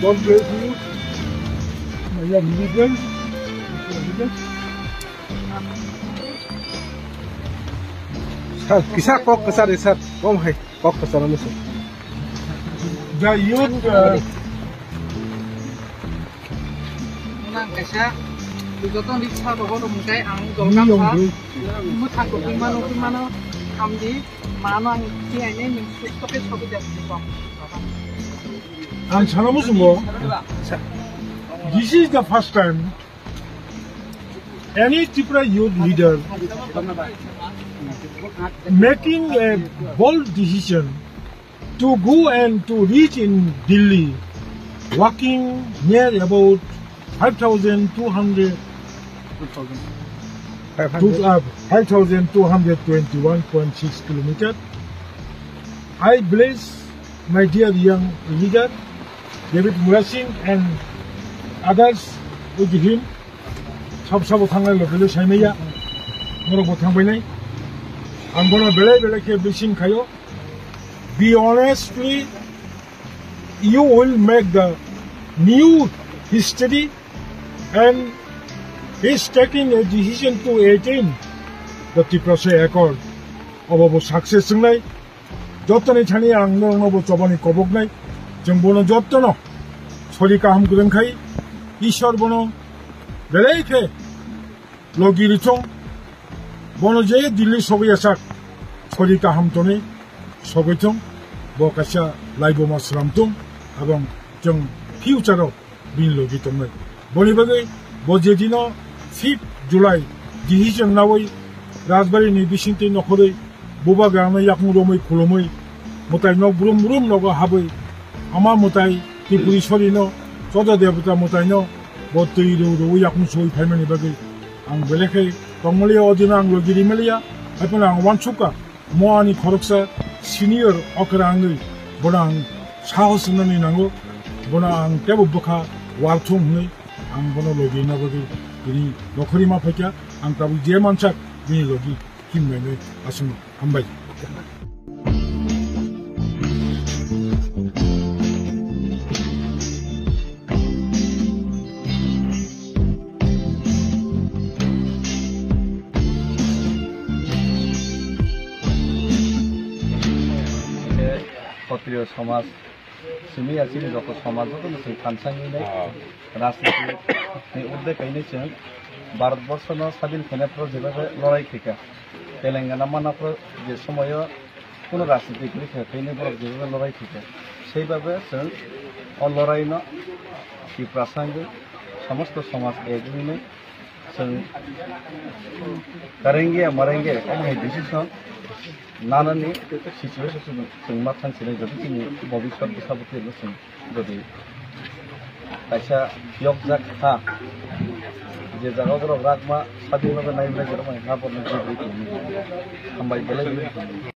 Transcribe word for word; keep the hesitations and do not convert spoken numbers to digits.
God bless you, my young leaders. Sir, kisa kok kwchar, sir, kom hai kok kwchar ano sir. The youth, uh, Nang kaisa, joto ni sa rogo rok mungkai ang jolgam sa, mwthang ko twi mano, twi mano, hamdi, mano ang twi aine, nung susto ke sobi jak. Ang sana musungo, this is the first time any Tripura youth leader making a bold decision to go and to reach in Delhi, walking near about five thousand two hundred, Five hundred. Two, uh, five thousand two hundred twenty-one point six kilometer. I bless my dear young leader, David Murasing and others with him. Sab sabo thangnai lo belai saimaya, norok bo thangbainai. Ang bono belai belai khe blessing khayo. Be honestly, you will make the new history and is taking a decision to attain the Tiprasa Accord. Obo bo success wngnai. Jottoni thani ang norokno bo chobani koboknai. Chwng bono jottono sori kaham kwrwng khai. Ishwar bono belai khe logi rithung. Bono je Delhi sogwi asak sori kaham toni sogwi thung. Bo kaisa laibuma sram thung. Abang chwng future o bini logi tongnai. Boni bagwi bo je dino fifth July decision nawi Rajbari ni bisingtwi nokhorwi bubagrano yakung romwi khulumwi mwtai nok brum brum nogo habwi ama mwtai Tripuri sorino choda debota mwtaino bo twi rw rw yakung soi phaimani bagwi ang belai khe tongmaliya, o dino ang logi rimaliya, haiphano ang uansukha. Mo ani khoroksa senior okra wngwi bono ang sahos wngnani nango, bono ang teibo bwkha warthung hwnwi ang bono logi na bagwi tini nokhorwi ma phaikha, ang tabuk je mansak bini logi himnai nai aswk hambai. Khe Khatriyo somaj simi ya chini joto somaj joto no chwng thansa wngwi nai. Ah. Rajniti ni urde kainwi chwng Bharat borsho no sadin khaina phuru jebabe lorai khaikha. Telangana mana phuru je somoyo kuno rajniti kwrwi khe, tei borok jebabe lorai thwikha. Sei babe chwng o loraino Tiprasa wngwi somosto somaj ek wngwi chwng karenge marenge omo hai decision nanani situation chwng ma thansinai, jodi chini bobiswt bwsa bwtwi rwno chwng jodi kaisa yokjak ha, je jaga borok rakma sadin babe naibrajak rok ha borokno jebri tongwi hambai belai belai.